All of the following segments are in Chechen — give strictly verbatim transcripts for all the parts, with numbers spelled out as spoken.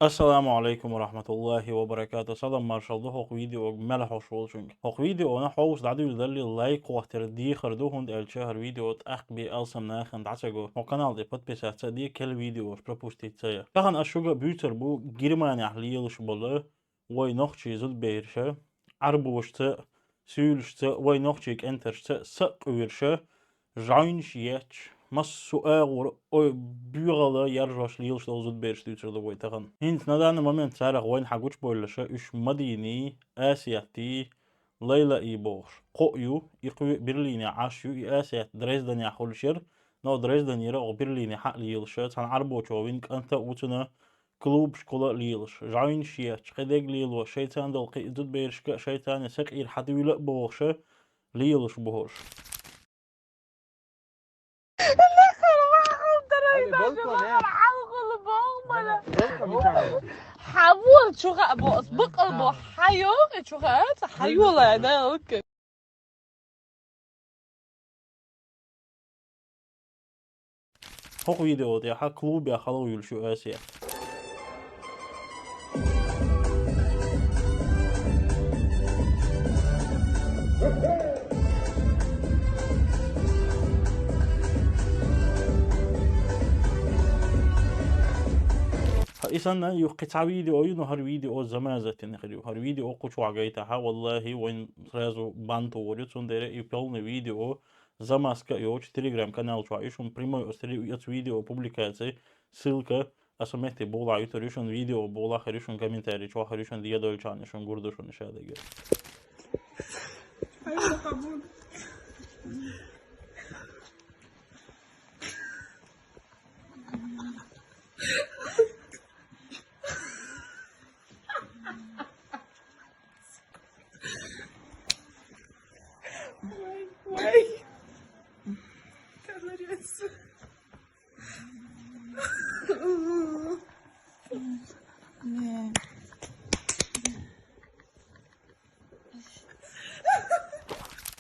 Ассаламу алейкум ва рахматуллахи ва баракату. Салам маршал ду хӀокху видеога мел хьош волчуьнга. ХӀокху видеона хьовса дӀадуьйладалли, лайк хӀоттар дехар ду, хӀунда аьлча хӀара видео тӀаккха бен алсам нахана дӀа ца го. ХӀокху канал тӀе подписаться а де, кхин видеош пропустить ца я. Тахана ас шуьга буьйцур бу Германехь лелаш болу вай нохчий зудбераш, Ӏарбошца, суьйлашца, вай нохчий кӀентаршца сакъуьйраш, жӀайнаш етташ, массо а агӀор ой, боьхалла яржош лелаш долу зудбераш дуьйцур ду вай тахана. ХӀинца на данный момент царах вайна хьан гучубовлуш, уьш Мадини, Асиятти, Лайлаи бохуш кхоъ ю, и кхоъ Берлине Ӏаш ю, и Асият Дрезденехь хуьлуш яра, но Дрезденера оха Берлине хьа а лелаш, цхьана Ӏарбочо вина кӀанта а ву цуьнан, клуб, школа а лелаш, жӀайнаш етташ, кхидерг лелош, шайца долу кхин зудберашка а шайца сакъийра хьадуьйла а бохуш, лелаш бу хӀорш. Хьавола чу хаьа бо, ас бакъал бо, хьайогӀи чу хаьа, ца хьайола, да, окей. ХӀокху видео тӀехь клубехь хала юьллуш ю Асият. Хьа, и санна юха кхин цхьа видео ю, но хӀара видео замазатина хир ю. ХӀара видео кху чохь гайтахьа, валлахи, вайн сразу бан тухур ю, цундела и полный видео замазка а йоцуш, Telegram-канал чохь ю шуна прямой, оцу теле-, оцу видео публикаци, ссылка, аса метте бохуш ю, тера ю шуна видео, бохуш хир ю шуна комментарий чохь, хир ю шуна дедолчарна, шуна гур ду шуна ша дагар. Вай, вай. Калорийс. Не.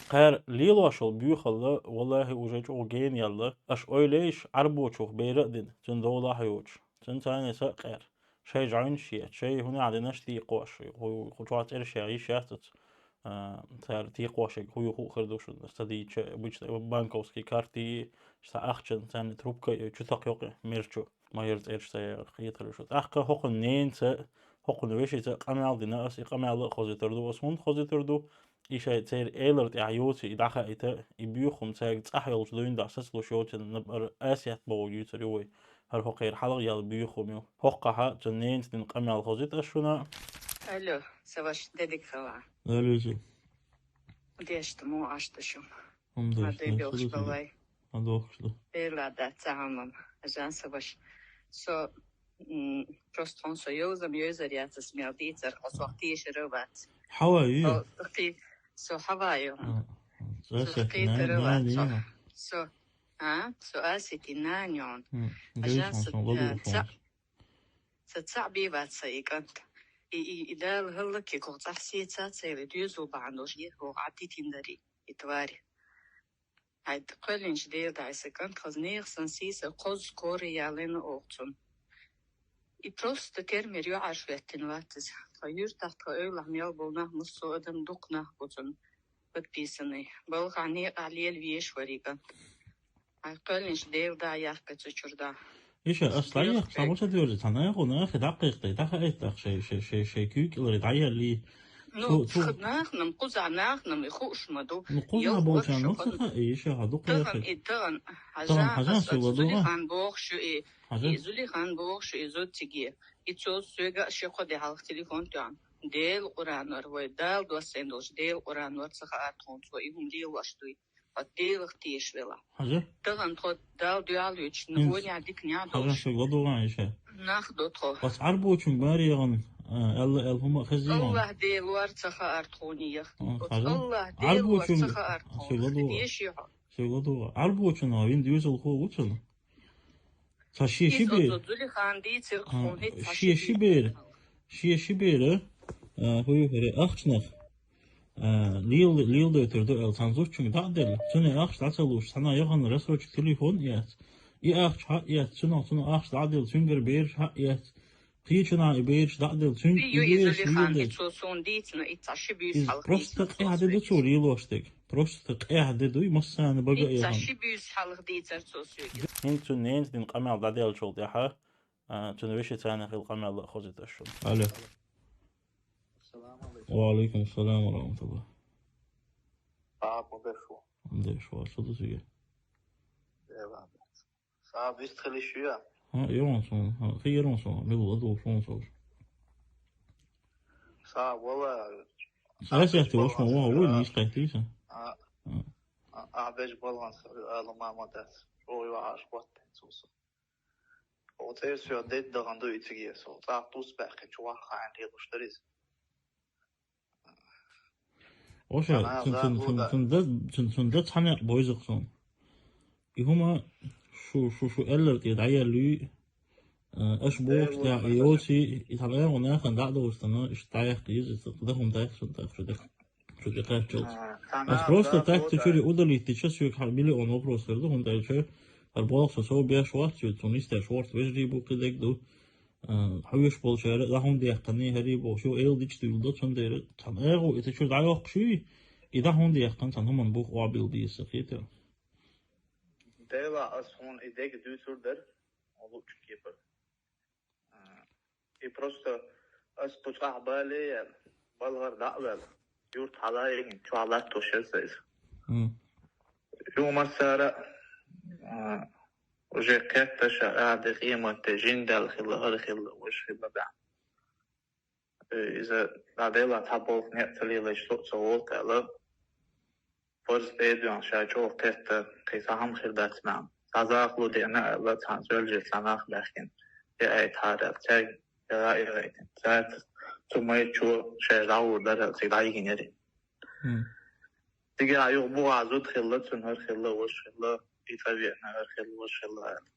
Кхара лелош йолу боьхалла, валлахи, уже чӀогӀа гена яьлла. Аша ойла йиш, Ӏарбочух бер а дина, цуьнан долахь а йоцуш, цуьнан царна са а къер. Шайн жӀайнаш етташ, шайн хӀунда динаш текхош, хӀу-, хӀу чохь цӀераш ян йиш яц оцу, а, цара текхошерг хӀу ю хуу хир ду шуна, ца дийча, обычно банковский карти, сан ахчан царна трубка, э, чу такхайоккху мерчу. Ма яра цӀераш ца яхар хетар ю шу. ТӀаккха хӀокхуьнан ненца, хӀокхуьнан вешица къамел дина ас, и къамел а хозуьйтур ду ас. ХӀунда хозуьйтур ду? И шайн церан элар тӀехь йоций, и дӀахаийта, и боьха хӀума цаьрга цӀахь йолчу дуьйна дӀа сацалуш йоцург наб ара Асият боху юьйцур ю вай. ХӀара хӀокхеран хьалха яьлла боьха хӀума ю. ХӀоккхахьа цуьнан ненца дина къамел хозуьйту ас шуна. Алло, сан ваша, де дика хила? Алло, жи. Дешта муха Ӏаш ду шу? ХӀума дешна, ма дуй белш балай. Ма дохуш ду. Бела дац ца хьамам. Жан сан ваша. Со, м, просто хьуна со йовзам йойзар яц ас мел дийцар, хьо сох тешар а вац. Хьавай, йо. Со, хи-, со хьавай, йо. А, а, со Асиятин кхетар а нана, вац, нана, со, йо. Со, а, со Асиятин нана, йо. М, а, жан гайш сан, хьуна ладугӀуш ца-, хьуна. Сан цхьаъ бен вац сан и кӀант. И, и, и Дала хӀаллакьхи кху цӀахь сеца а ца елла, доьзал бахьана долуш, е хӀокху Ӏадитина дарий, и тварь. Хьайн кхоьллинчу Дела дӀа и сан кӀант, хаза нехан сан сийсара кхозза кхоре ялийна оха цунна. И просто термер юьхьӀаьржа хӀоьттина вац иза. Тхан юьртахь, тхан эвлахь мел болу нах, массо а адам дукха нах бу цунна подписанный. Балхахь некъахь лела везаш вара и кӀант. Хьайн кхоьллинчу Дела дӀа а яьккхи цу чуьра дӀа. Иша, ас дӀаехка, цхьа муса доьрзу, цхьа нахо нахе дӀакхайкхий, дӀахаийтахь шай, шай, шай, шай куьйкӀаларе дӀаеллий. Ну, цу, цу нахнам, кхузахь нахнам и хууш ма ду. Ну, кхузахь болчарна ца хаьа, иша, хьан дукха тахана яхи. И тахана, тахана хьажа, хьажа, хьажа, со ладугӀа. Зулихан бохуш ю и, хьажа. И Зулихан бохуш ю и зуд циге. И цо соьга а ши-кхо де хьалха телефон тоьхна. Дела Къуръанор вай, Дала доссийна долуш, Дела Къуръанор ца хаьара тхуна цо и хӀума лелош дуй. Хьо Делах тешаш велахь. Хьажа? Тахана тхо Далла дуьхьал йоьдуш, хӀинца, вонехь дика нехь хьажа, долуш. Шуьга ладугӀа иша. Нах до тхо. Ас Ӏарбочуьнга барегӀан, а, аьлла, аьлла хӀума а хезий хьуна? АллахӀ Дела вар ца хаьара тхуна ех. А, оцу хьажа? АллахӀ Дела вар ца хаьара тхуна. Ӏарбочуьнга, шуьга ладугӀа. Деши хьо. Шуьга ладугӀа. Ӏарбочунна вина доьзалхо ву цунна. Цхьа шен ши бер. Иза оцу Зулихан дийцира, а, кхунна хӀетта цхьа шен ши бер. Шен ши бер, а, хӀу ю хӀара ахчанах. А, лел-, лелдойтур ду аьлла, цхьана зудчуьнга дӀа а делла, цуьнан ахча дӀа ца луш, цхьана яхана рассрочка телефон а эц. И ахча хьа а эц, цунах, цунах ахча дӀа а делла, цуьнгара бераш хьа а эц. Кийча нах и бераш дӀа а делла, цуьнга и ю иза бераш лихан лелде. Цо суна дийцина, иццахь ши буьйса хьалха просто дийцина цо къехьа де ду соьга. Цо лелош дерг. Просто къехьа де ду, массарна бага а иццахь яхан. Ши буьйса хьалха дийцар цо соьга. ХӀинца цуьнан ненца дина къамел дӀаделлачул тӀаьхьа, а, цуьнан вешийца хилла къамел а хозуьйту ас шуна. Алло. Салам алейкум. Ва алейкум салам ва рахматуллах. Папа дешо. Дешо, шу ду сиге. Эва. Са вист хилиш ю я? ХӀа, ю вон сон, хӀа, хи ю вон сон, мила ладу сон сон. Са вала. Ас яхти, вашма, ва, вуй, ниш кайтиса. А, а, а, беш балган са, ала мама дас. Ой, ва, аш вот, цуса. Оцерсио дед даган ду ицигиесо. Цах тус бахи чувах хайн лилуш дарис. Оша, цун, цун, цун, цун да, цун, цун да цхьана бойзакъ сон. И хӀума шу, шу, шу эллар тӀе дӀаяллуй, а, аш бохуш да, и йоци, и цхьана гӀо нахан дӀа а довстана, иш дӀаяккха иза, да хӀума дайх, шу дайх, шу дайх, шу дайх кхаччалц. Ас просто так цу чуьри удалить дича, соьга хьан миллион вопрос хир ду, хӀунда аьлча, хӀара болх со сов беш вац, цуьнан истеш ворта вежарий бу, кхидерг ду. А, хьоьжуш болчара, дӀа хӀунда яьккхина, хӀарий бохуш, ю эл дича дуьйла до, цундела цхьана агӀо, и ца чуьра дӀайоккхуш ю, и дӀа хӀунда яьккхина, цхьана хӀуманна бух охьабилла деза сан хетар. Дела ас хьуна и дега дуьйцур дара, хьо лучу кепара. А, и просто ас кху цӀахь бале яьлла, балгӀара дӀа а ваьлла, юрт хьала а йигина, чохь латтош яра сан иза. Хм. Ю массара, а, Уже кхетта ша, а, де къематде жин даьлла хилла, хӀара хилла, вуш хилла баьхна. Э, иза дӀаделла цхьа болх некъ ца лелайча, со а ца волу аьлла, парз тӀе а доьгӀна, ша чӀогӀа кхетта, кхин цхьа хӀума хир дац маьӀна. Цхьа захало деана аьлла, цхьана зоьлжа цхьа нах баьхкина, де айта хьара аьлла, цаьрга яра а яра а, цаьрца цу майрачо шаьш дӀагӀур дара аьлла, цига дӀайигинера. Хм. Цигахь юха бухахь зуда хилла, цуьнан хӀара хилла, ваша хилла, и цӀа веана хӀара хилла, ваша хилла аьлла.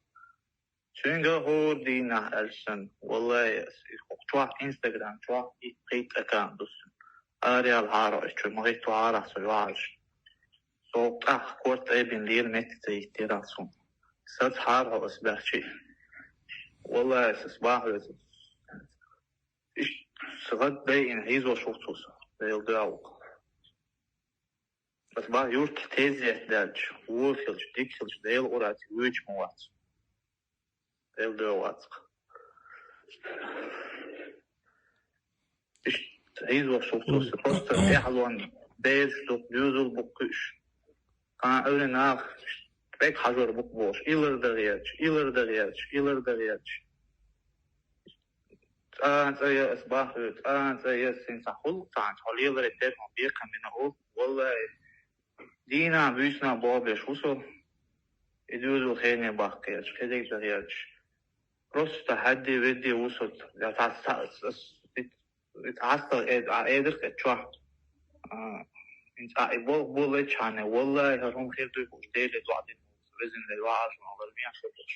Цуьнга хӀора дийнахь аьлча санна, валлахӀи, ас и хӀокху чохь, Instagram чохь, и кхин а аккаунт ду суна. Араяла хьара ас чу, ма гӀитта хьарахь со юьхьӀаьржа. Со тӀаккха корта айбина лела метта ца йиттира суна. Саца хьара ас баьхчи. ВаллахӀи, ас бахьа веза. Иштта сагӀат дайина хьийзош ву цо со, Дела дуьхьа ву. Ас бах юртахь тезет даьлча, вон хилча, дика хилча, Дела ура ца воьдуш ма вац. Дела дуьхьа вац. Иштта хьийзош ву цо со, просто тӀаьхьалонна бераш дукха, доьзал бу кхуьуш. Кхана Ӏуьйре нах тӀекхьажор бу бохуш, илар дан гӀерташ, илар дан гӀерташ, илар дан гӀерташ. ЦӀа, цӀа я ас бахьа, цӀа, цӀа я син сан хӀуллакх цхьаьна, хьо леларе терго бекхам бина оха, валлахӀи, дийнахь буьйсанна боху беш ву со, и доьзал хене баккха гӀерташ, кхидерг дан гӀерташ. Просто хьадде, ведде ву со, я цхьа, цхьа, ас, ас, и, и цхьа хьастагӀа э-, а, эдира кхетта чохь. А, хӀинца а, и болх боллачхьана, валлахӀи, хӀара хӀума хир дуй бохуш, Деле доӀа дина, везина Дела, ваӀаш ма вара, мех шо долуш.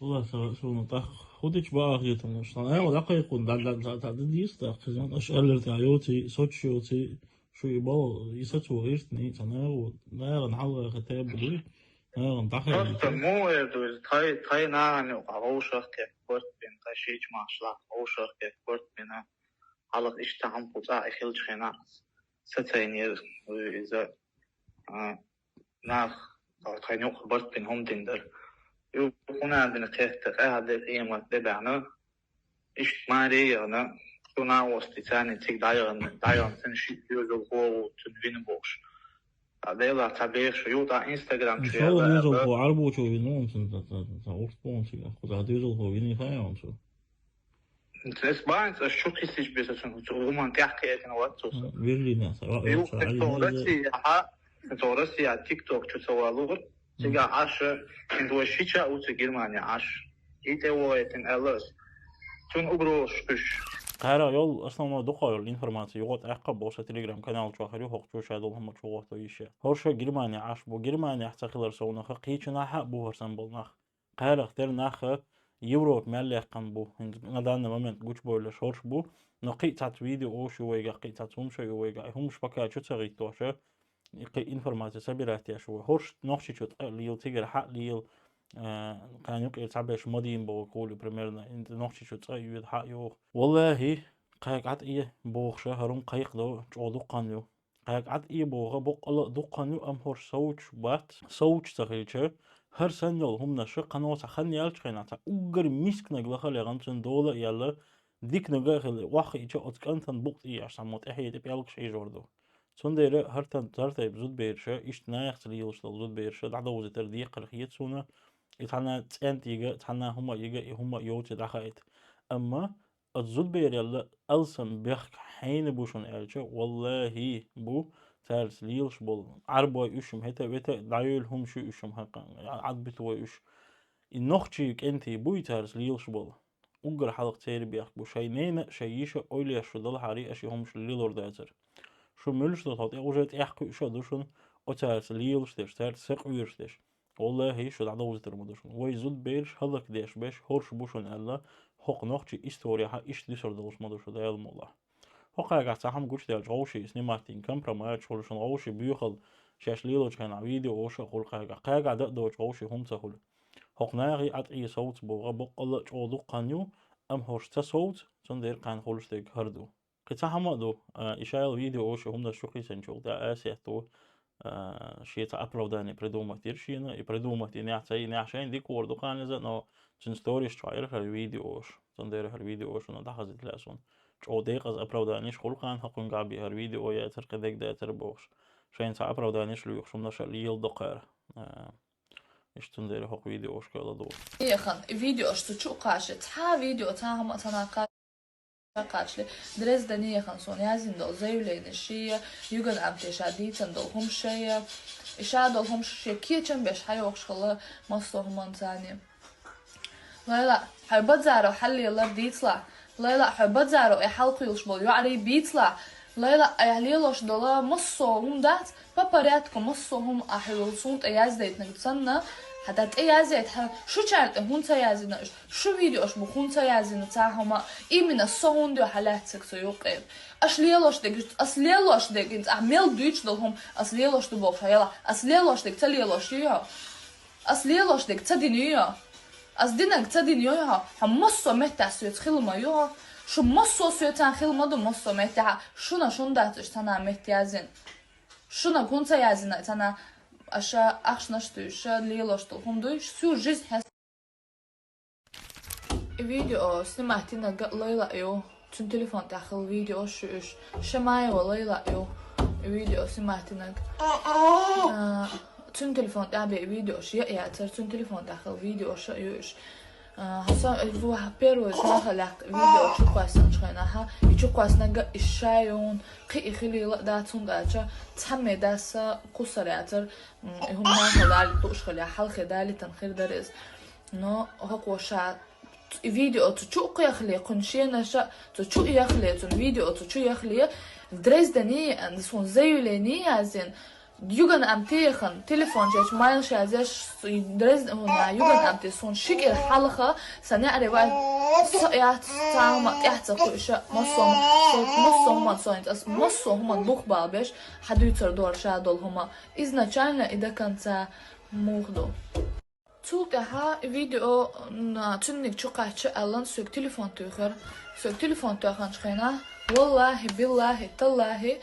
Аллах са-, суна тӀаккха хӀу дича бахьа хетарна, сан агӀо дӀакхайкхун, да, да, да, да, да, дийца тӀаккха, хӀизан, аша аьллар тӀехь йоций, сочу йоций, шу и бал, и сацо гӀиртний, сан агӀо, нагӀан хьалха хета буьлуй, нагӀан дӀахайна. Просто му эр ду иза, тхай, тхай нагӀан юкъа вовшах кхетта барт бина, тхай шийча махшлахь вовшах кхетта барт бина, хьалха иштта хьампу цӀа и хилча хенахь, сацайнера иза, а, нах, тхайн юкъа барт бина хӀума дина дара. Юха хӀунар дина кхетта, къаьхьа де къемат де баьхна, иштта маре а яхана, цу накъостий царний цига дӀаяхана, дӀаяхана цуьнан шиъ доьзалхо а ву, цуьнан вина бохуш. Ткъа Делахь цхьа бехаш ю, юха тӀаккха Instagram чу яла аьлла. Доьзалхо Ӏарбочо вина ву, цуьнан ца, ца, ца, ца урс боху цига. Кхузахь доьзалхо виний хаьа ву цо. Эс баьнца ас чу кхиссича беса цунна, цу хӀуманна тӀаьхьа кхетина вац цо со. Виррина, ца, ва-, ва-, юха ца, цо Ӏилма Россия, хьа, цо Россия TikTok чу ца валура, цигахь Ӏаш, хӀинца вай шича а ву цу Германия Ӏаш. И тӀе вогӀийтина аьлла ас. Цунна угрозаш кхуьссуш. Кхара йолу основной дукха йолу информация юха тӀаккха а боху сан Telegram канал чохь хир ю, хӀокху чу ша долу хӀума чу гӀо хӀотто йиш я. ХӀорш Германия Ӏаш бу, Германехь ца хилар совнаха, кхечу нахьа а бу хӀара санна болу нах. Кхарах тера нах Европа мел лекхам бу, хӀинца на данный момент гучубевллаш хӀорш бу, но кхин а цхьацца видео ош ю вайгахь, кхин а цхьацца хӀумаш а ю вайгахь, и хӀумаш пока чу ца гӀиттоша, и кхин информация собирать еш ву вай. ХӀорш Нохчийчу ткъе а лела, цигара хьа а лела, Э, кхаьнна юкъе цхьаберш Мадина боху кхули, примерно, инта Нохчийчу цӀа а йоьду, хьа а йоху. Валлахи, кхаьга Ӏад э бохуша, хӀара хӀума кхайкхадо чӀогӀа дукха хан ю. Кхаьга Ӏад э боху боккъала а дукха хан ю, амма хӀорш совцуш бац, совцуш ца хилча, хӀара санна йолу хӀуманаш кхано цхьа хан яьллачу хенахь цхьа уггар мисканиг лахара яхана, цуьнан дола а яьлла, диканиг а хилла, охьахиъча оцу кӀантана букъ тӀе еш, цхьаммо тӀаьхье тӀе пӀелгаш хьийжор ду. Цундела хӀара тайпа зудбераш, иштта нахаца лелаш долу зудбераш дӀадовзийтар декхар хета суна. И цхьана цӀентӀа йига, цхьана хӀума а йига, и хӀума а йоций дӀахаийта. Амма оцу зудбералла алсам бехк хьенан бу шуна аьлча, валлахи, бу, цаьрца лелаш болу. Ӏарбой уьш-м хӀета а, вета а дӀайойла хӀума шу уьш-м хьакъ, Ӏадбуьту вай уьш. И нохчий кӀентий буй цаьрца лелаш болу. Уггар хьалха церан бехк бу, шайн ненан а, шайн йиша а ойла еш шу далахьара, аша и хӀумаш лелор дацара. Шу муьлш ду, тхо тӀе уже тӀехь кхуьуш а ду шуна, оцаьрца лелаш деш, цаьрца сакъоьруш деш. Валлахи, шу дӀадовзийтар ма ду шуна. Вай зудбераш хӀаллакдеш беш хӀорш бу шуна аьлла, хӀокху нохчийн историяхьа иштта дуьсур долуш ма ду шу, Дала мукълахь. ХӀокхаьгахь цхьа хӀума гучудаьлча, гӀовший сниматин компроматаш хуьлу шуна, гӀовший боьхалла шаьш лелочу хенахь видеош а хуьлу кхаьгахь. Кхаьгахь дан а доцу гӀовший хӀума ца хуьлу. ХӀокху нахе Ӏад э совца боху боккъала а чӀогӀа дукха хан ю, амма хӀорш ца совца, цундела кхаьнна хуьлуш дерг хӀара ду. Кхин цхьа хӀума а ду, а, и шайла видеош а хӀуманаш чу кхийсинчул тӀаьхьа Асет ву, а, шен цхьа оправдание придумать йира шена, и придумать йинехь ца йинехь шайна дика хӀора ду кхана иза, но цуьнан сторис чохь йира хӀара видеош. Цундела хӀара видеош шуна дӀахазийта лаьа суна. ЧӀогӀа декъаза оправданиеш хуьлу кхана, хӀокхуьнгахь бен хӀара видео яцара, кхин дерг дацара бохуш. Шайна цхьа оправданиеш лоьхуш хӀуманаш а леладо кхара. А, иштта цундела хӀокху видеошка ладугӀу. Яхан, и видеош цу чу а кхача, цхьа видео, цхьа хӀума а ца накха кхачале. Дрездене яхан суна яздина долу заявление шен, Юган-Амте ша дийцина долу хӀума шен, и ша долу хӀума шен кечам беш хьайогӀуш хилла массо а хӀуманца. Лайла, хьайн базаро хьаллелар дийцалахь. Лайла, хьайн базаро и хьалкхуьйлуш болу йоӀарий бийцалахь. Лайла, айхьа лелош долу массо а хӀума дац, по порядку массо а хӀума ахьа йолу суна тӀе яздайтинарг санна, хьан да тӀе язъяйта, хьан шучарна тӀе хӀунда ца яздина уьш? Шу видеош бу хӀунда ца яздина цхьа хӀума? Именно со хӀунда йо хьан лаьццаг со юккъе? Аш лелош дерг, ас лелош дерг, цхьа мел дуьйцуш долу хӀума ас лелош ду бохуш хьан яла? Ас лелош дерг ца лелош ю йо? Ас лелош дерг ца дина ю йо? Ас динарг ца дина ю йо? Хьан массо а меттехь соьца хила ма ю хьо? Шу массо а соьцан хила ма ду массо а меттехь, шуна шун дац уьш цхьана метта яздина. Шуна хӀунда ца яздина цхьана, аша ахчанаш дуьйш, лелош долу хӀума дуьйш, всю жизнь хьес. И видео снимать динарг Лайла ю, цуьнан телефон тӀехь хилла видеош ю уьш. Шамаева Лайла ю, и видео снимать динарг. А, цуьнан телефон тӀехь бен и видеош я а яцара, цуьнан телефон тӀехь хилла видеош а ю уьш. А, хьо со, э, ву-, первый нахала лаьтта видео чукхоьссинчу хенахь, и чукхоьссинарг и ша юна, кхин и хилийла а дац, хӀунда аьлча цхьамме дас кхуссур яцара, м, и хӀума нахала далийта лууш хилла, хьалхе далийтина хир дара иза. Но хӀокхо ша и видео цу чу а кхехале, кхуьнан шенаша цу чу а яхале, цуьнан видео цу чу яхале, Дрездене, ан, суна заявление яздина, Юган-Амте яхан, телефон чуьра майлаш язъеш, Дрезден, хӀуна, Юган-Амте суна ши кӀира хьалха, сан неӀаре вай, со яц, цхьа хӀума тӀехь ца кхуьуш, массо а хӀума, со, массо а хӀуманна со хӀинца, ас массо а хӀуманна бух бала беш, хьадуьйцур дора ша долу хӀума. Изначально и до конца муха ду. Цул тӀаьхьа видео, м, цуьнниг чу кхаьчча аьллан, соьга телефон туьйхира. Соьга телефон тоьхначу хенахь, валлахи, биллахи, таллахи,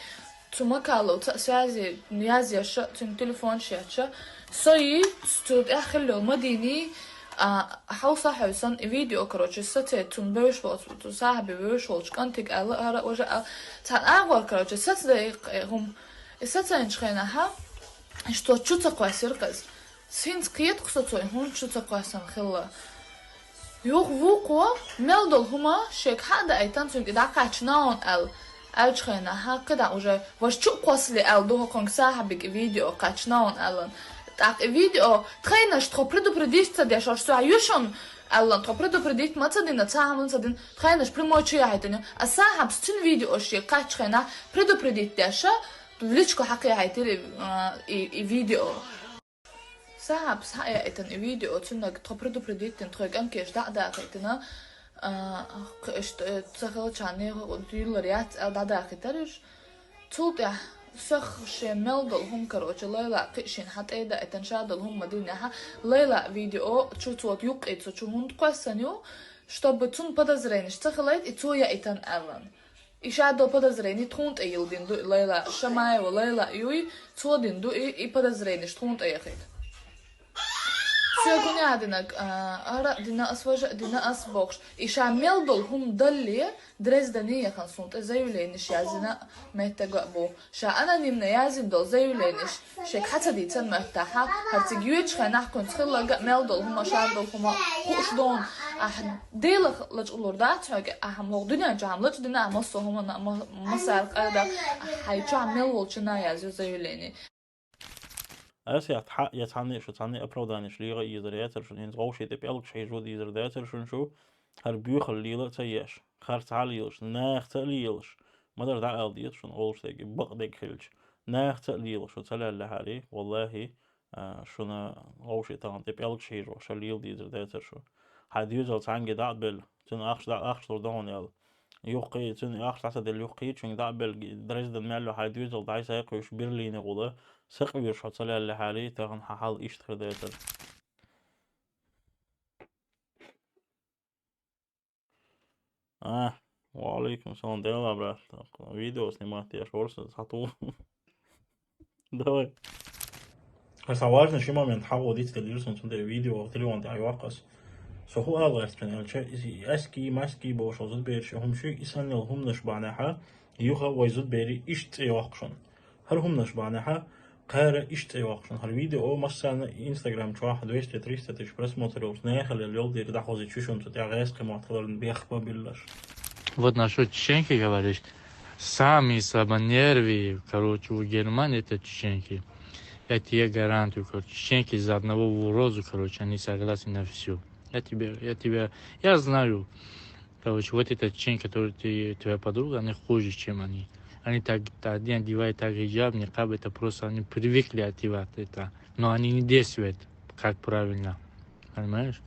цу Макаловца а связи язъеш а, цуьнан телефон шечча, со йийцу, цу тӀехь хилла йолу Мадини, а, хьовса хьовсан и видео, короче, сацайта цунна бевзаш волчу, цу сахьаби вевзаш волчу кӀантиг аьлла, хӀара а важа аьлла, цхьана агӀор, короче, сацадай, э, хӀума. И сацайначу хенахьа, иштта чу ца кхоьссира кхеза. ХӀинца кхета-кх со цо и хӀунда чу ца кхоьссина хилла. Юха вукхо мел долу хӀума шега хьа а даийтина, цуьнга и дӀакхаьчна хьуна аьлла. Аьллачу хенахь, хьан кхидӀа уже, важа чу а кхоссале аьлла ду хӀокхуьнга сахьабига и видео кхаьчна хьуна аьллан. ТӀаккха и видео тхайнаш тхо предупредить ца деш, аш цу ю шуна аьллан, тхо предупредить ма ца дина, цхьа хӀума ца дина, тхайнаш прямой чу яхьийтина. А сахьабс цуьнан видео шега кхаьччу хенахь предупредить деш, в личку хьакхехьийтира, а, и, и видео. Сахьабс хьа а яийтина и видео, цуьннаг тхо предупредить дина, тхоьга анкеш дӀа а даккхийтина, а, кх-, ш-, э, ца хилчарна дуьйлалур яц аьлла дӀадахийтар уьш. Цул тӀаьхьа Сох шен мел долу хӀума, короче, Лайла кхин шен хьан тӀе даийтина, ша долу хӀума ма динехьа. Лайла видео чу цо юккъе цо чу хӀунда кхоьссина ю, чтобы цунна подозренеш ца хилийта, и цо яийтина аьллан. И ша долу подозрени тхуна тӀе йилла дина ду и Лайла, Шамаева Лайла юй, цо дина ду и, и подозренеш тхуна тӀе яхийта. Соьга хӀун яхьа динарг, а, ара а дина ас, важа а дина ас бохуш. И ша мел долу хӀума далле, Дрездене яхана суна тӀе заявленеш язйина меттиг а бу. Ша анонимно язйина долу заявленеш, шега хьан ца дийцан меттахьа, хӀара цига йоьчу хенахь кхуьнца хилларг а мел долу хӀума, ша долу хӀума хууш дону. Ахьа Делах лачкъалур дац хьоьга, ахьа могӀа дуьнен чохь хӀума лачкъа дина, ахьа массо а хӀуманна, ма-, массара къайда, ахьа хьайн чохь мел волчунна язйо заявлени. Ас яхь хьа я цхьанне а шу цхьанне а оправданеш леха а езар яцара шуна, хӀинца вовшийн тӀе пӀелгаш хьежо дезар дацара шуна шу, хӀара боьхалла лела а ца еш, харц хьал лелаш, нахаца а лелаш, ма-дарра дӀаала деза шуна олуш дерг, бакъдерг хилча, нахаца а лела шу ца лаьллехьарий, валлахӀи, а, шуна вовшийн тахана тӀе пӀелгаш хьежо ша лела дезар дацара шу. Хьайн доьзал цхьаьнгге дӀа а белла, цуьнан ахча дӀа ахча лур ду хьуна аьлла. Юххе, цуьнан ахча дӀа ца делла, юххе, чуьнга дӀа а белла, Дрезден мел йолу хьайн доьзал дӀа-схьа кхуьйсуш, Берлине гӀула, сакъоьруш хьо ца лаьллехьарий, тахана хьан хьал иштта хир дацара. А, ва алейкум салам, Дела, брат. Видео снимать еш, ворса схьату. Давай. Аса важный ши момент хьагӀо дицделира суна цундела видео телефон тӀехь йоккху ас. Со хӀун ала гӀертачун аьлча, иза и аьски, маьски бохуш зудбераш, и хӀума ши, и санна йолу хӀуманаш бахьанехьа, юха вай зудберий иштта цӀе йоккху шуна. ХӀара хӀуманаш бахьанехьа, кхара иштта цӀе йоккху шуна. ХӀара видео массарна Instagram чохь двести-триста тысяч просмотр йолчу нехалел йолу дийр дӀахозуьйтуш ю шуна цу тӀехь гӀаьскхи мотт хиларна бехк ма биллаш. Вот насчёт чеченки говоришь. Самый слабонервый, короче, у Германии это чеченки. Я тебе гарантию, короче, чеченки из-за одного уродца, короче, они согласны на всё. Я тебе, я тебя, я знаю. Короче, вот этот чеченка, который ты, твоя подруга, она хуже, чем они. Они так, так, они одевают так хиджаб, никаб, это просто они привыкли одевать это. Но они не действуют, как правильно. Понимаешь?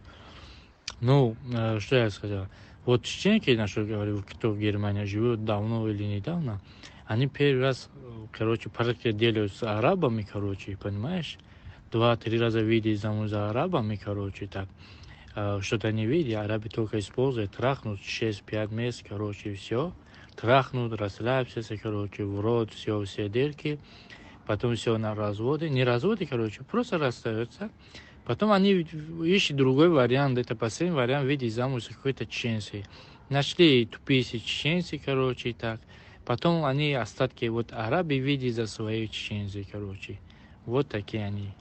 Ну, э, что я сказал? Вот чеченки, насчёт, говорю, кто в Германии живёт давно или недавно, они первый раз, э, короче, порядки делают с арабами, короче, понимаешь? Два-три раза выйдет замуж за арабами, короче, так. Э, что-то не видят, арабы только используют, трахнут шесть-пять мест, короче, и всё. Трахнут, расслабься, короче, в рот, всё, все дырки. Потом всё на разводы. Не разводы, короче, просто расстаются. Потом они ищут другой вариант, это последний вариант, выйти замуж за какой-то чеченцы. Нашли тупицы чеченцы, короче, и так. Потом они остатки, вот арабы выйдут за свои чеченцы, короче. Вот такие они.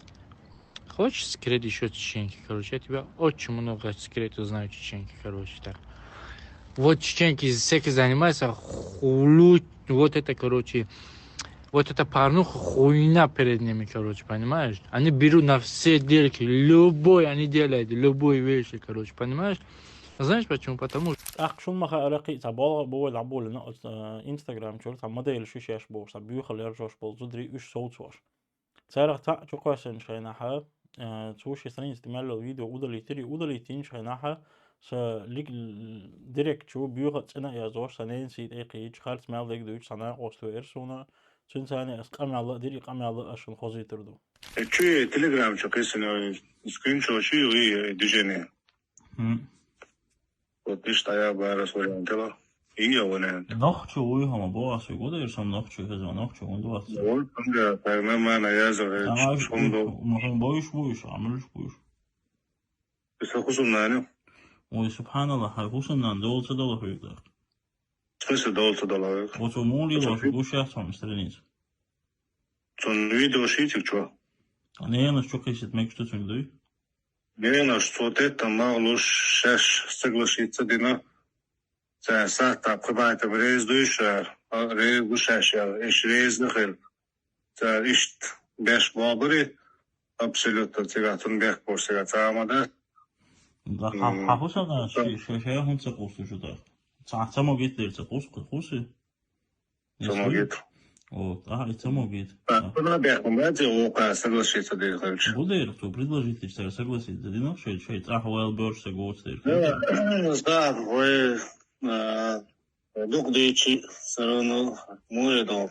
Хочешь секрет ещё чеченки, короче? Я тебя очень много секретов знаю чеченки, короче, так. Вот чеченки всякие занимаются, хулу-, вот это, короче, вот эта порнуха хуйня перед ними, короче, понимаешь? Они берут на все дырки, любой они делают, любой вещи, короче, понимаешь? Знаешь почему? Потому что... ТӀаккха шуна ма хаьара кхин а цхьа болх а бу вай дӀаболийна оцу, э, Instagram чуьра цхьа модель шу шаьш бохуш, цхьа боьхалла яржош болу зударий уьш совцош. Царах цхьаъ чу кхоьссинчу хенахьа, э, цо шен страница тӀе мел йолу видео удалить йира, и удалить йинчу хенахьа, сан лиг-, директ чу боьха а цӀена а яздеш, сан ненан сий тӀе а кхийдаш, харц мел дерг дуьйцуш, цхьа накъост веара суна, цуьнца ас къамел а дира, и къамел а ас шуна хозуьйтур ду. Э, чу Telegram чу кхиссина скриншот ю и движение. Хм. Вот иштта я бара вариант хила. И я вариант. Нохчо вуй хьо ма боху ас, вуй гу дера сан нохчо хеза, нохчо хӀунда вац? Вот, хӀунда, тай ма мана яза, ама шун ду. Ма хьун бойш буйш, амалш буйш. Иса хӀусамнани? Ой, субханаллах, хьай хӀусамнан дола ца дала хьуьйтӀа. В смысле дола ца дала? Вот цо муха лелош гуш яц хьуна страница. Цун видео шийциг чу? Ненаш чу кхийсит мегаш ду цуьнга дуй? Ненаш цо теттам ма луш шаьш соглашиться дина. Цара сатта пхи байтам реза дуй ша, а, реза ду шаьш ял, эш реза хир. Цара иштта беш бобури, абсолютно цигахь цун бехк бош цигахь цхьа а ма дац. Да, хьан, м, хьан хӀусамнан ши-, ши-, шайн хӀунда ца кхуссу шу тӀаккха? Цхьа, цхьа могит дерг ца кхусс-, кхусси? Ца могит. Вот, ага, и ца могит. Так, куда бехк ма дац, вукхара соглашиться дийр хилча. Бу дера, цо предложить дича цара согласиться дина, шайн, шайн цӀахь вайл боьрша са гоцу дийр хилча. Да, да, вай, а, дукха дийчи, всё равно, муре дом.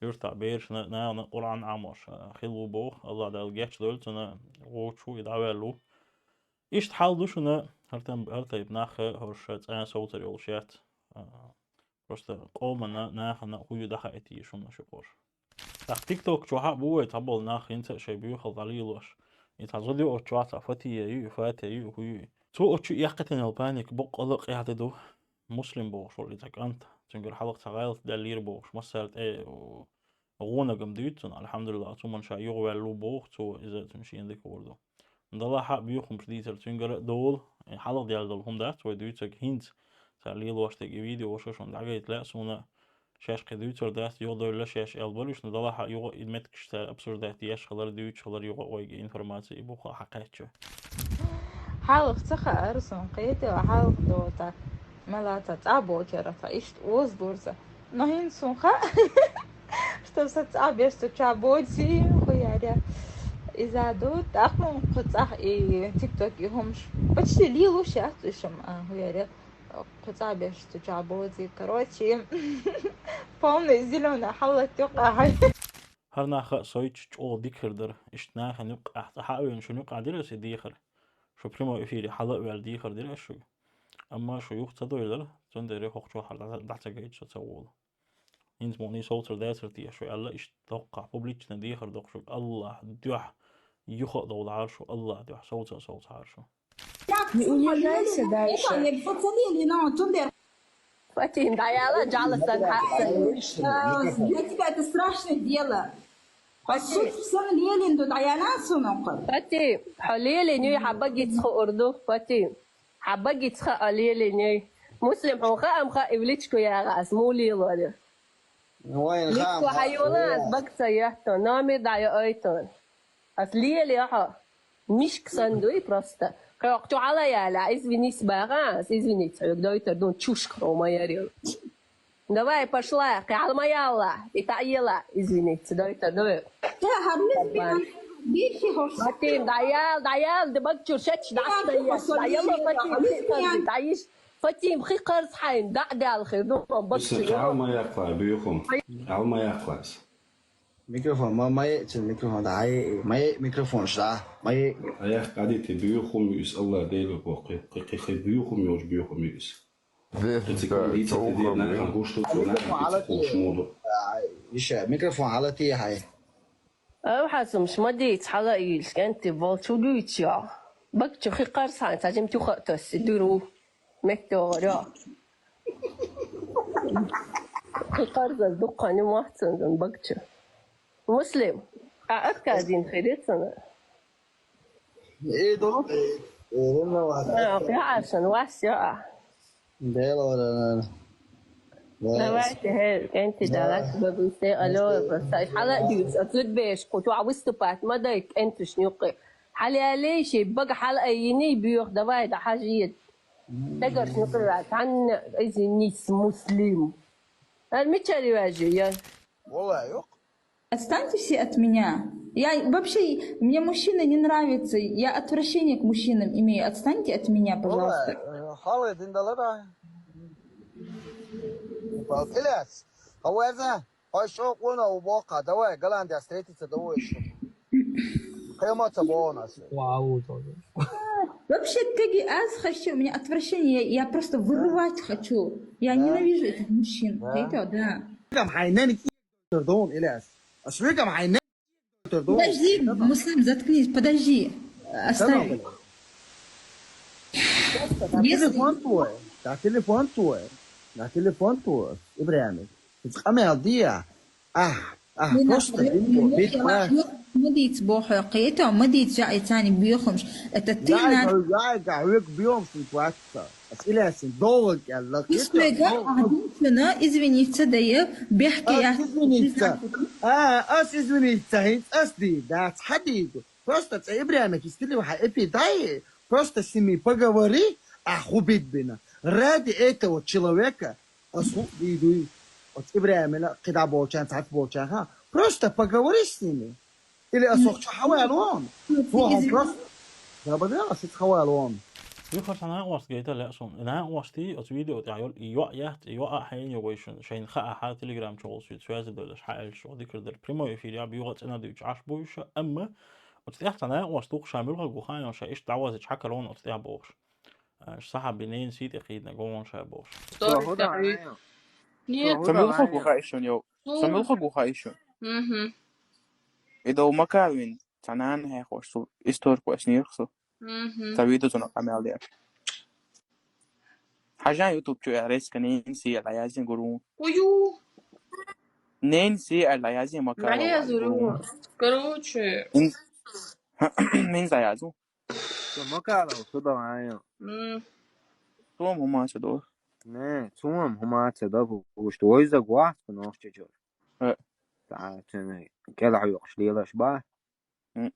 юртахь бераш, на-, нахана Къуръан Ӏамош, а, хилла ву боху, АллахӀ Дала гечдойла цунна, вочу и дӀаваьлла ву. Иштта хьал ду шуна, хӀара тайп-, хӀара тайпа нах, хӀорш цӀена совцар йолуш яц. А, просто къомана, нахана хӀун ю дӀахаийта шуна ши къош. ТӀаккха TikTok чохь а бу вай цхьаболу нах хӀинца а шайн буьйхал дӀалелош. И цхьа зуда ю оцу чохь, цхьа Фатия ю, Фатия ю, хӀун ю. Цо оцу чу эккхийтина йолу паника боккъала а къаьхьа де ду. Муслим бохуш волу и цхьа кӀант. Цуьнгара хьалха цхьа гӀалат даьллера бохуш, массара тӀе гӀонаг-м дуьйцу цунна, алхьамдулиллахӀ, цу хӀуманна ша юхаваьлла ву боху цо, иза цуьнан шена дика хуур ду. Далахь а боьхамаш дийцар цуьнгара а долу, э, хьалха даьлла долу хӀума дац вай дуьйцург хӀинца. Цара лелош дерг и видео шуна дӀагайта лаьа суна, шаьш кхин дуьйцур дац, юхадевлла шаьш аьлла бара уьш, но далахь а юха и меттигаш цара обсуждать деш хилар, дуьйцуш хилар юха вайга информаци и буха хьакхаьчча. Хьалха ца хаьара суна, кхетий, хьалха доцу, мала ца цӀа бохура, ца иштта оза гурза. Но хӀинца суна хаьа, что со цӀа беш цу чохь боций, хуяре. Иза ду, тӀаккха кху цӀахь и TikTok и хӀумаш почти лелош яц уьш-м, а, хуяре. Кху цӀа беш цу чохь боций. Короче, полный зелёный хьалат юкъахь. ХӀара нах а сойтуш чӀогӀа дика хир дара. Иштта нахана юккъехь цкъа хьа а вевлла шуна юккъехь дира аса и дехар. Шу прямой эфире хьала а ваьлла дехар дира аса шуьга. Амма шу юха ца дойлара, цундела хӀокху чохь хӀара дӀа-, дӀа ца гайта со ца волу. ХӀинца мукъане совцур дацара те шу аьлла, иштта доккхахь публично дехар доккху шуьга. АллахӀ дуьхьа юха а довлахьара шу, АллахӀ дуьхьа совца а совцахьара шу. Не унижайся дальше. Фатим, дӀаяла, джала сан хьаъ сан. Для тебя это страшное дело. По сути, всё лелин ду дӀаяла сунокъа. Фатим, хьо лелин юй хьан багиц хуур ду, Фатим. Хьан багиц хаа лелин юй. Муслим, хьуна хаам хаа и в личку яга ас мула лелора. Вайн хаам хаа. Хьайола ас бага ца ятто, номер дӀа йоуьйтун. Ас лелий хьо. Мишка санна дуй просто. Хьо кху чу хьала яла, извинись баха, ас извиниться хьоьга дойтар дун чушка хьо ма ярил. Давай, пошла, кхи хьала ма яла, и таъела, извиниться дойтар дуй. Фатим, дӀаял, дӀаял, ди бага чуьра шач дӀа стояш. ДӀаяла, Фатим, хи карз, дӀайиш. Фатим, хи карз хьайн, дӀа а даьлла хир ду, бага чуьра. Хьал ма яккхалай, буьйхум. Хьал ма яккхалай. Микрофон, ма, ма е, цу микрофон, да, ай, ма е, микрофон, ша, ма е. Аяхь кадити буьйхум юс, Алла Дела боху, кхи, кхи, кхи, кхи буьйхум йолчу буьйхум юс. Весь, да, нахана гуш ду, нахана хууш муду. Иша, микрофон хьалати хьай. Ав хьасумш ма дийца хьала ийла, кӀанти волчу дуьйцу йо. Бага чу хи карз хьайн, цхьа жим тюха а тосси, дуьру. МеттогӀара. Кхин карзаз дуккхани мохцун зун багча. Муслим, а отказ дин хири цуна? Э, дуру, э, э, ревновать. А, пиаршан, вас, я. Дело, да, да. Давайте, хе, кенти, да, давай. Бабусе, алло, просто. Хала дюц, а тут беш, кучу, а выступать, ма дай, кенти шнюкы. Хали алейши, бага хал айини, бюх, давай, да, хажиет. Дагар шнукра, цхьанна иза ниц Муслим. Ар мичара ваьжи, я? Валлай, юкъ. Отстаньте все от меня. Я вообще, мне мужчины не нравятся. Я отвращение к мужчинам имею. Отстаньте от меня, пожалуйста. Валлай, э, хала дин далара. Балтилас. Хаварза. Хьо шо къона у боккха, давай, Голландия встретиться, давай ещё. Кхема ца боху нас. Вау, тоже. Вообще, теги аз хочу, у меня отвращение, я, я просто вырывать хочу. Я ненавижу этих мужчин. Да. Хейто, да. Там хьайн ненан кӀийтар дон, Ильяс. Ас векам хьайн ненан кӀийтар дон. Подожди, Муслим, заткнись, подожди. Оставь. Просто на телефон твой. На телефон твой. На телефон твой. Ибрахим. Иза къамел дия. Ахь, ахь, просто динго, бит ма. Ма дийца бохьо, кхета, ма дийца жаӀи цани бехумш. Это ты на. Яйга, яйга, хьоьга бехумш не платится. Ас Ильясин доллар кӀелла. Исмега, а динчуна, извиниться дая, бехке я. Ас извиниться. А, ас извиниться, хӀинца ас ди, дац хьадийду. Просто цӀе Ибрахимик стиле вахьа эпи дай, просто с ними поговори, а хубит бина. Ради этого человека, ас хубит дуй. Оц Ибрахимина кхидӀа болчан, цхьац болчан, ха. Просто поговори с ними. Или асох чу хьавалон. Фу, просто. Да, бада, ас хьавалон. Вихар цхьа накъост гайта лаьа суна. И накъостий оцу видео тӀехь йолу и йоӀ яц, и йоӀ а хьайна йогӀуй шуна, шайна хаа хьа, Telegram чу гӀолсуьйту, связь а долуш, хьаьлча, дикар дара. Прямой эфир я, бийгӀа а цӀена дуьйцуш Ӏаш буй ша, амма оцу тӀехь цхьа накъост ву-кх ша, муьлхха гу хаайо ша, иштта дӀавазича хьакаро оцу тӀехь бохуш. Ша схьа бинийна сий тӀе кхийдина гонан ша бохуш. Сторис тӀехь. Нет. Со муьлхха гу хаайо шуна, йо? Со муьлхха гу хаайо шуна? Мгм. И дов Макар вин, цхьа нана хьехош, со историк васнийрх со. Мгм. Ца видео цунах къамел деш. Хьажан YouTube чу я резко ненси аьлла язин гурун. Ую. Ненси аьлла язин Макар. Язуру. Короче. Ин. Ненса язу. Со Макаров, со давай. М. Цом хӀума ца до. Не, цом хӀума ца до, уж твой загваст, но что чё. Э. Та цены кела хьоькхуш лелаш ба. М.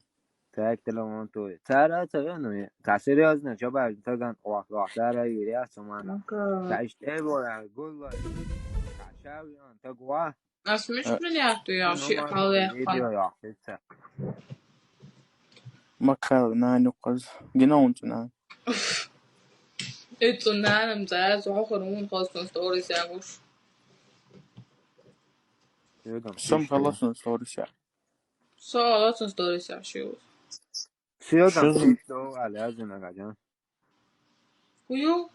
Так, телефон той. Цара ца, ну, та серьёзно, чё ба, таган, о, о, цара и ря, сама. Мака. Та иште бо, я, гулла. Та шави, он, тагва. Ас миш принять я, ши хале. Видео я, это. Макар, на, ну, каз. Гина он цуна. Это на, нам за, за, хохор, он, хостон, сторис, я, гуш. Сам халасно, сторис, я. Со алацун сторис ашиу. Сио там. Шо зу- Что, алязина гадян. Ую?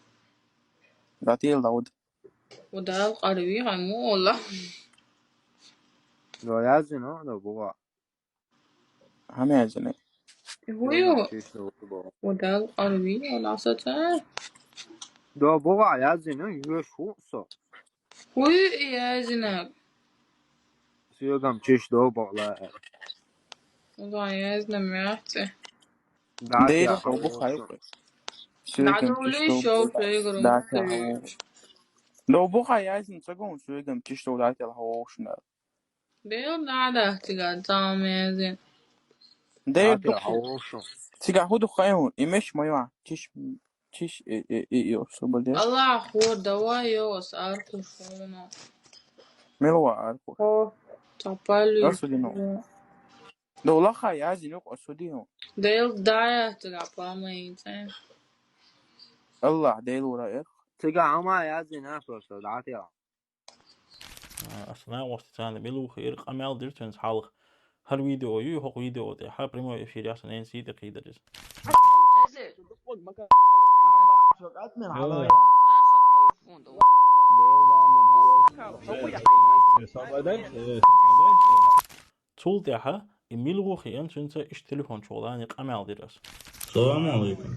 Датил Дауд. Удал къарви гъаму Алла. До язино, до буга. Хьан язине? Ую? Удал къарви Алла сата. До буга язино, юе шу со. Hui, язина. Сиогам чиш до бокла. Узан язина мягце. Да, Дейра я, хо бу хай. Сиогам чиш до. Да, я. До бу хай язин цагон сиогам чиш до да тел хошна. Дел да да тига там язин. Дел да хошо. Тига худу хайон имеш моя чиш Чиш, э, э, э, э, освободил. Аллаху, давай, йос, арку шуна. Мелва арку. О, тапали. Осудино. Да улаха язино осудино. Дел дая туда помните. Аллах, дел ура эх. Тига ама язина просто, да, тя. Ас накъостий царна мила ву хиира къамел дира цуьнца хьалха. ХӀара видео ю, хӀокху видео тӀехь прямой эфир яц, ненан сий тӀе кхийдар иза. Цул тӀаьхьа и мила ву хиъна цуьнца иштта телефон чухулани къамел дира ас. Салам алейкум.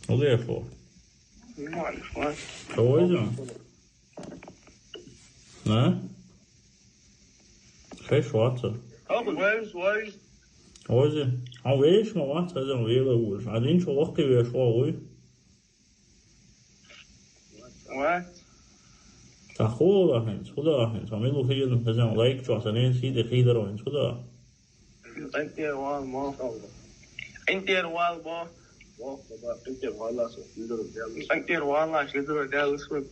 Алейкум. Хьо вайза? А? Хеш ваца? Вайза. Хьо веш ма вац, хаза вела вуш. Хьан дин чу ваккхи веш вогӀуй? Вац. Та худа ахинц, худа ахинц. Хьан милу хиен, хаза лайк чу, аса нен сиде хидар вайнц, худа. КъинтӀера вала бо. КъинтӀера вала бо. КъинтӀера вала со лидер Даллас. КъинтӀера вала аш лидер Даллас ву.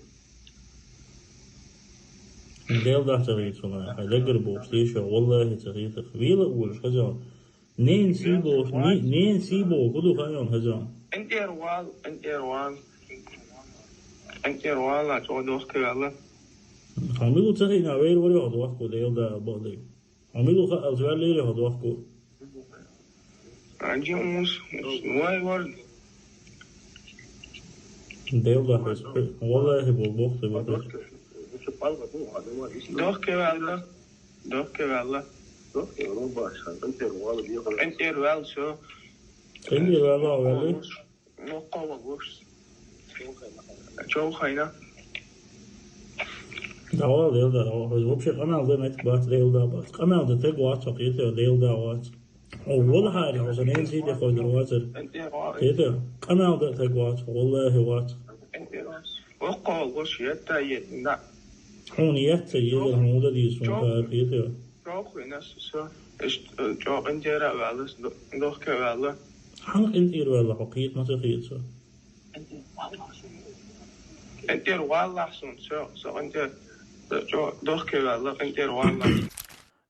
Дел да ца гӀийцуна, хай даггара бохуш тийша, валлахи ца гӀийцах. Вела уж хаза. Нен сий боху, не-, нен сий боху, худа хайон хаза. КъинтӀера вала, къинтӀера вала. КъинтӀера вала, чӀо дохка вала. Хьан милу ца хина, вер вари хьо дохку, дел да бадай. Хьо милу хаалц ваьллера хьо дохку? Анчи ус, вай вар. Дел дахьес, валлахи, бол бохте бохте. Дохке ваьлла. Дохке ваьлла. КъинтӀера ваьлла, шо. КъинтӀера ваьлла, ваьлли? Ноккъо ван вуш. Чов хайна. Давал, дел да, давал. Вообще къамел да мет бац, дел да бац. Къамел да тег вац, хакъите, дел да вац. О, вала хайна, о, занен сиде хойдар вацар. Кете, къамел да тег вац, валлахи вац. Окко, вош, ятта, ятта. Хьуна ятта, егар хьуна да дийсун, кар, кете. Чов хайна, со. Иш, э, чо къинтӀера ваьлла, до-, дохке ваьлла. Хьан къинтӀера ваьлла, хьо кхета ма ца кхета со? КъинтӀера валлахь суна, со, со къинтӀера, чо дохке ваьлла, къинтӀера валлахь.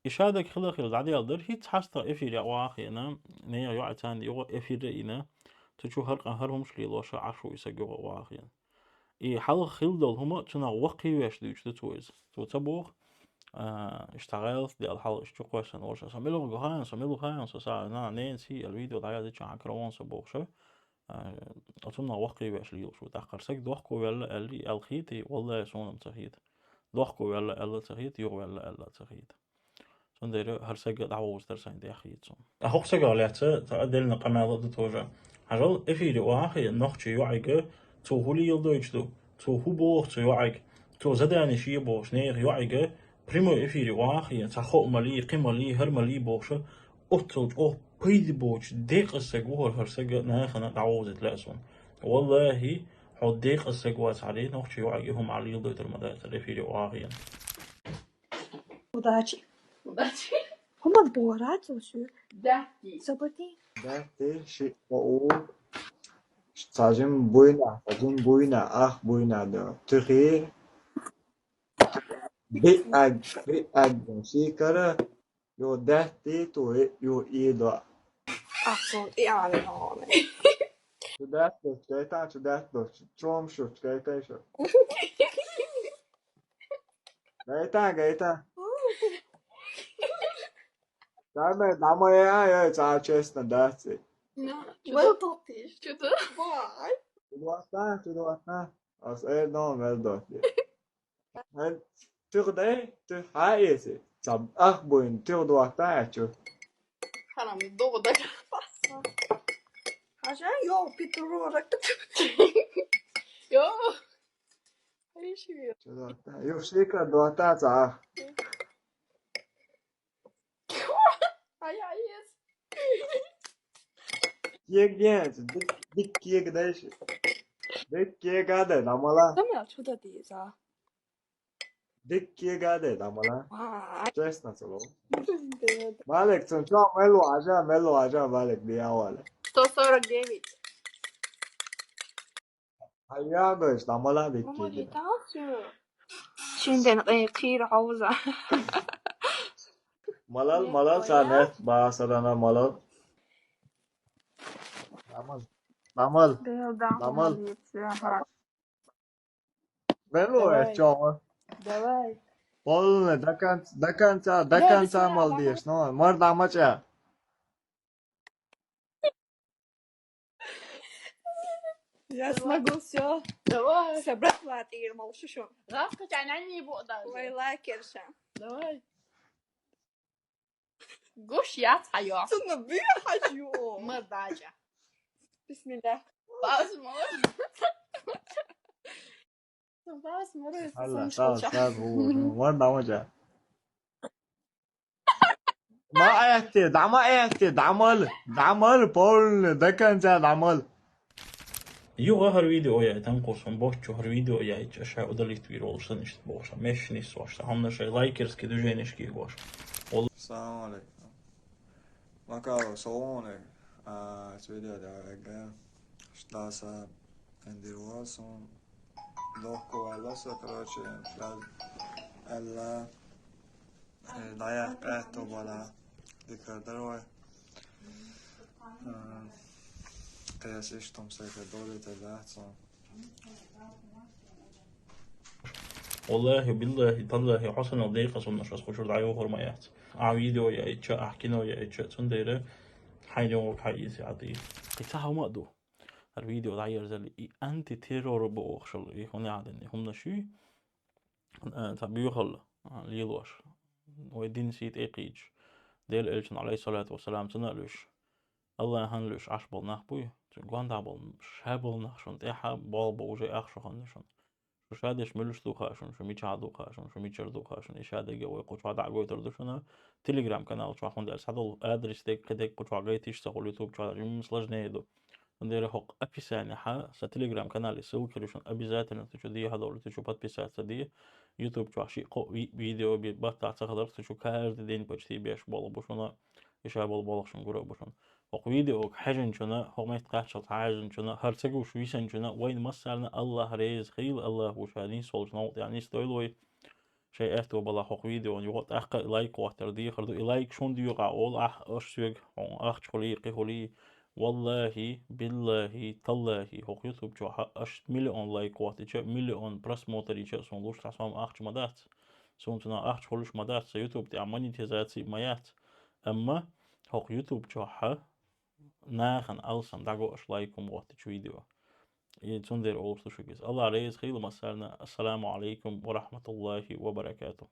И шадак хила хила дӀаделла дара, хӀинца хьаста эфир яа вахийна, нехан йоӀ царна юха эфир а йина. Цу чу хӀара къа-, хӀара хӀумаш лелош Ӏаш ву и саг юкъа вахийна. И хьалха хилла долу хӀума цунах ваккхийвеш дуьйцуш ду цо иза. Цо ца боху, а, иштта гӀалат дел хьал иштта чу кхоьссина волуш: «Со мила ву хаьа, со мила ву хаьа, со са на, ненан сий», аьлла видео дӀаяздича, хьан каравон со бохуш, а, оцунах ваккхийвеш лелаш ву. ТӀаккха хӀара саг дохковаьлла аьлла, и аьлла хетий, валлахӀи, суна-м ца хета. Дохковаьлла аьлла ца хета, юхаваьлла аьлла ца хета. Цундела хӀара саг а дӀавовза дара сайн тӀехь хеташ суна. ТӀаккха хӀокху сагах лаьцна цхьа а делла къамел а ду тоже. Хьажал, эфире охьахиъна нохчийн йоӀига, цо хӀун леладойтуш ду, цо хӀун боху цу йоӀига, цо задание шен бохуш нехан йоӀига, прямой эфире охьахиъна цхьа хаа малий, кхин малий, хӀара малий бохуш, оццул чӀогӀа пайда боцуш декъаза саг ву хӀара, хӀара саг а нахана дӀавовзийта лаьа суна. ВаллахӀи, хьо декъаза саг вац хьуна, нохчийн йоӀига и хӀума Ӏа леладойтур ма дац хӀара эфире охьахиъна. Удачи. Удачи. ХӀуманна бохура цо шуьга? Даьтти. Сабати. Даьтти, шиъ, кхоъ, цхьа жима буйнахь, цхьа жима буйнахь, ах буйнахь ду. Туьхи. Биъ аг, биъ аг ду. Шикара, ю даьтти, ту и, ю и до. Ах, цо и али ногӀана. Чу даьтти, чу кайта, чу даьтти, чу чом шу, чу кайта шу. Гайта, гайта. Дай ме, дӀа ма яй, ай, ца честно дац и. Ну, чудо. Вел тохтиш. Чудо. Вай. Чудо ватта, чудо ватта. Ас эр дом вел дохти. Эн туьх дай, туьх хьа эци. Ца ах буйн туьх дуатта а чу. Харам дугу даг. Хажа, йо, питру рак. Йо. Ай, ши. Чудо ватта. Ю шика дуатта ца ах. Ай, ай, ес. Кег генц, дик, дик кег дайш. Дик кег аде, дамала. Там я чудо диза. Дик кег аде, дамала. Вай. Честно слово. Малик, цун чо, мелу ажа, мелу ажа, Малик, диавала. Сто сорок девять. Ай, я, дойш, дамала дик кег. Мама, не так всё. Шинден, э, кир хьовза. Малал, малал, царнет, басарана, малал. Дамал. Дамал. Бел дамал. Дамал. Молодец, ага. Давай. Давай. Полный, до конца, до конца, до конца молодец, ну, мар дамача. Я смогу всё. Давай. Собрать ватир, мол, шушу. Лапка чайна не буду. Вай лакерша. Давай. Гуш я цхьа йо. Цунна буьйхьаш ю. Ма дача. Бисмилла. Базма. Базма. Алла, сал, сал, бу, вар дамажа. Ма аятте, дама аятте, дамал, дамал, полный, до конца дамал. Юха хӀара видео яйтан кху сон боччо хӀара видео яйча ша удалить вир волуш сан иштта бохуш, мешнис ваш, сан хьанна шай лайкерский движенешки гош. Салам алейкум. Макао, салам алейкум. А, цу видео да, ага. Штаса эндир валсон. Дохко валаса, короче, да, Алла. Э, даяхь къаьтто бала дикар дарой. Э, кхес иштум сайка долита лаьцун. Валлахи, биллахи, таллахи, хьо санал декъа сунна шас кху чуьра дӀайохур ма яц. А видео яйча, а кино яйча, цундела хьайн йогӀу хьаийзи Ӏади. И ца хӀума а ду. ХӀара видео дӀаерзалли, и антитеррор бу охушал, и хӀуна яхьадин, и хӀуманаш ю, э, цхьа буьйхалла, а, лелош. Вай дин сий тӀе кхийча. Дела элчан, алейхиссалату вассалам, цунна а луьш. Аллахьан луьш Ӏаш болу нах буй, цуьнан гондахь болу, ша болу нах шуна тӀехьа болу бо уже ах шу ханна шуна. Шу ша деш муьлш ду хаьа шуна, шу мичахь ду хаьа шуна, шу мичара ду хаьа шуна, и ша дега вай кху чохь дӀа а гойтур ду шуна. Телеграм-канал чохь хӀунда аьлла схьадолу адрес дега, кхидерг кху чохь гайтиш ца хуьлу, ютуб чохь м, сложнее ду. Цундела хӀокху описанихьа сан Telegram-канале ссылка хир ю шуна, обязательно цу чу дехьа довлу, цу чу подписаться де. YouTube чохь шиъ-кхоъ ви-, видео бе-, баттахь ца хиларх, цу чу каждый день почти беш болу бу шуна, и ша болу болх шуна гура а бу шуна. ХӀокху видеога хьаьжначунна, хӀокху метта кхаччалц хьаьжначунна, хӀара ца гуш висанчунна, вайна массарна Аллах реза хуьлда, Аллах ву ша нийса волчу новкъа тӀехь нисдойла вай. Шайн аьтто балахь хӀокху видеона юкъа тӀаккха а лайк хӀоттар дехар ду. И лайк шун доьгӀахь олу ахь, аша соьга, хьуна ахча хуьлий, кхин хуьлий, Валлахи, биллахи, таллахи, хӀокху YouTube чохь аш миллион лайк хӀоттича, миллион просмотр йича, суна луш цхьа сом ахча ма дац. Суна цунах ахча хуьлуш ма дац, сан YouTube тӀехь монетизаци а ма яц. Амма хӀокху YouTube чохь нахана алсам дӀаго аш лайк хӀума хӀоттича видео. И цундела олуш ду шуьга иза. Алла реза хила массарна. Ассаламу алайкум ва рахматуллахи ва баракатух.